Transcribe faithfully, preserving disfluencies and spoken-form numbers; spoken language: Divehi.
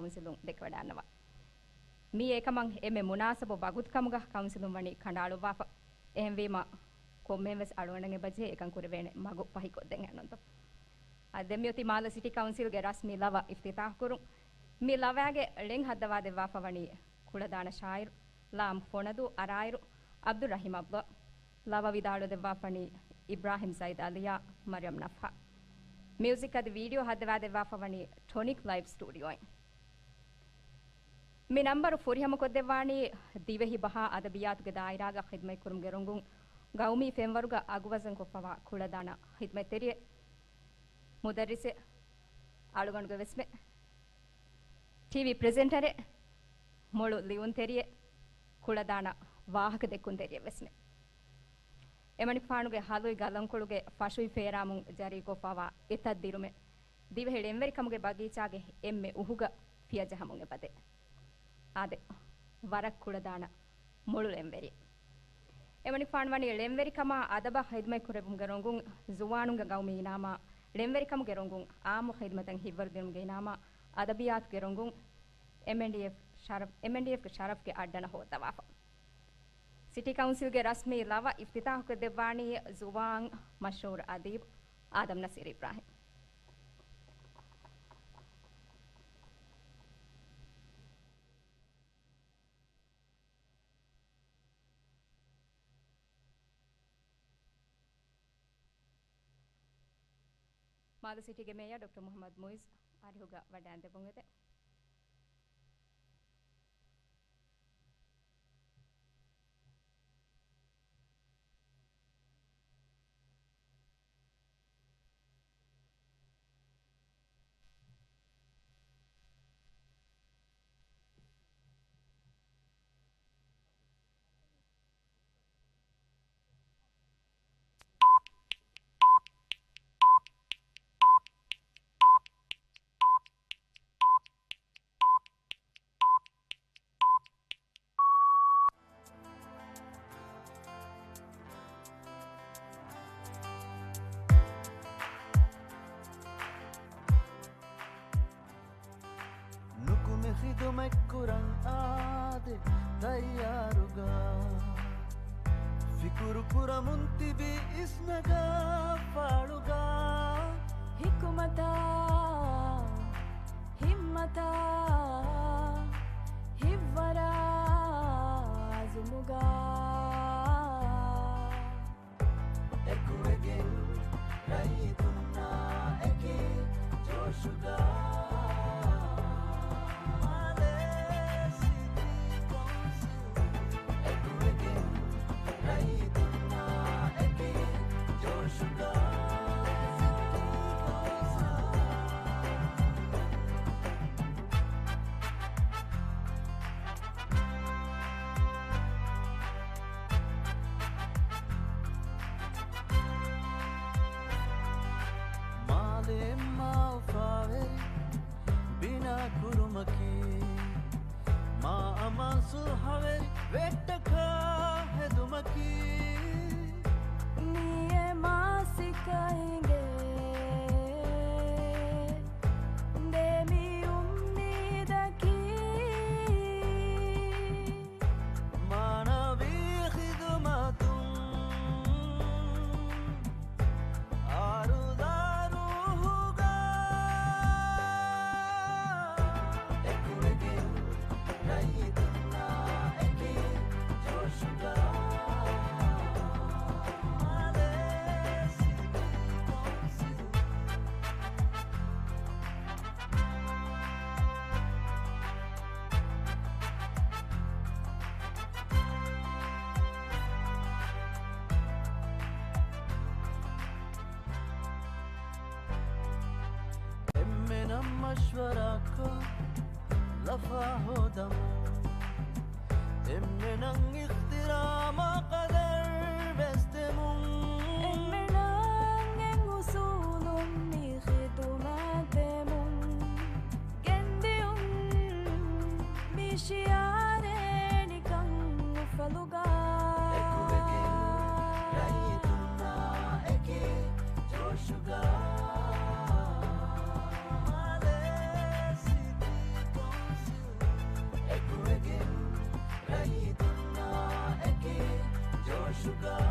ކައުންސިލުން ދެކެވަޑައިގަންނަވާ. މީ އެކަމަށް އެންމެ މުނާސަބު ވަގުތު ކަމުގަ ކައުންސިލުން ވަނީ ކަނޑައަޅުއްވާފަ. އެހެންވީމަ، ކޮންމެއިން ވެސް އަޅުގަނޑަށް އެބަޖެހޭ އެކަން ކުރެވޭނެ މަގު ފަހިކޮށްދޭން އެހެންނޫންތޯ؟ އަދި ދެން މިއޮތީ މާލެ ސިޓީ ކައުންސިލްގެ ރަސްމީ ލަވަ އިފްތިތާޙު ކުރުން. މި ލަވައިގެ ޅެން ހައްދަވާދެއްވާފަ ވަނީ ކުޅަދާނަ ޝާއިރު ލާމް ފޮނަދޫ އަރާއިރު ޢަބްދުއްރަޙީމް ޢަބްދުﷲ. ލަވަ ވިދާޅުވެދެއްވާފަ ވަނީ އިބްރާހިމް ޒައިދް އަލިޔާ މަރިޔަމް ނަފްހާ. މިއުޒިކް އަދި ވީޑިއޯ ހައްދަވާދެއްވާފަ ވަނީ ޓޮނިކް ލައިވް ސްޓޫޑިއޯއިން. މި ނަންބަރު ފުރިހަމަކޮށްދެއްވާނީ ދިވެހި ބަހާ އަދަބިއްޔާތުގެ ދާއިރާގަ ޚިދުމަތްކުރުމުގެ ރޮނގުން ގައުމީ ފެންވަރުގަ އަގުވަޒަންކޮށްފަވާ ކުޅަދާނަ ޚިދުމަތްތެރިއެއް، މުދައްރިސެއް، އަޅުގަނޑުގެ ވެސްމެ ޓީވީ ޕްރެޒެންޓަރެއް، މޮޅު ލިޔުންތެރިއެއް، ކުޅަދާނަ ވާހަކަ ދެއްކުންތެރިއެއް ވެސްމެ. އެމަނިކުފާނުގެ ހަލުއި ގަލަންކޮޅުގެ ފަށުއި ފޭރާމުން ޖަރީކޮށްފަވާ އެތައް ދިރުމެއް، ދިވެހި ޅެންވެރިކަމުގެ ބަގީޗާގެ އެންމެ އުހުގަ ފިޔަޖަހަމުން އެބަދޭ. އާދެ، ވަރަށް ކުޅަދާނަ މޮޅު ޅެންވެރި. އެމަނިކުފާނު ވަނީ ޅެންވެރިކަމާ އަދަބަށް ޚިދުމަތްކުރެއްވުމުގެ ރޮނގުން ޒުވާނުންގެ ގައުމީ އިނާމާ، ޅެންވެރިކަމުގެ ރޮނގުން އާއްމު ޚިދުމަތަށް ހިތްވަރުދިނުމުގެ އިނާމާ، އަދަބިއްޔާތުގެ ރޮނގުން އެމްއެންޑީއެފް ޝަރަފް، އެމްއެންޑީއެފްގެ ޝަރަފްގެ އައްޑަނަ ހޯއްދަވާފަ. ސިޓީ ކައުންސިލްގެ ރަސްމީ ލަވަ އިފްތިތާޙުކޮށްދެއްވާނީ ޒުވާން މަޝްހޫރު އަދީބު އާދަމް ނަސީރު އިބްރާހިމް. މާލެ ސިޓީގެ މޭޔަރ ޑޮކްޓަރ މުޙައްމަދު މުއިއްޒު އަރިހުގަ ވަޑައިންދެވުން އެދެން. ނުކުމެ ޚިދުމަތްކުރަން އާދެ ތައްޔާރުގަ، ފިކުރު ކުރަމުން ތިބި އިސްނަގާ ފާޅުގަ. ހިކުމަތާ، ހިއްމަތާ، ހިއްވަރާ އަޒުމުގަ. އެކުވެގެން ރައްޔިތުންނާ އެކި ޖޯޝުގަ. މާލޭ ސިޓީ ކައުންސިލް އެކުވެގެން ރައްޔިތުންނާ އެކި ޖޯޝުގަ. މާލެ އެއްމާ އުފާވެރި ބިނާކުރުމަކީ، މާ އަމާން ސުލްހަވެރި ވެއްޓަކާ ހެދުމަކީ. މިއެ މާ ސިކައިގެ ދެމި އުއްމީދަކީ. މާނަވީ ޚިދުމަތުން އަރުދާ ރޫހުގަ. އެކުވެގެން ރައްޔިތުންނާ އެކި ޖޯޝުގަ. މާލޭ ސިޓީ ކައުންސިލް. އެންމެނަށް މަޝްވަރާކޮށް ލަފާ ހޯދަމުން، އެންމެނަށް އިޙްތިރާމާ ޤަދަރު ވެސް ދެމުން، އެންމެނަށް އެން އުސޫލުން މި ޚިދުމަތް ދެމުން، ގެންދިއުން މި ޝިޢާރެއް ނިކަން އުފަލުގަ. އެކުވެގެން ރައްޔިތުންނާ އެކި ޖޯޝުގަ. މާލޭ ސިޓީ ޝުގާ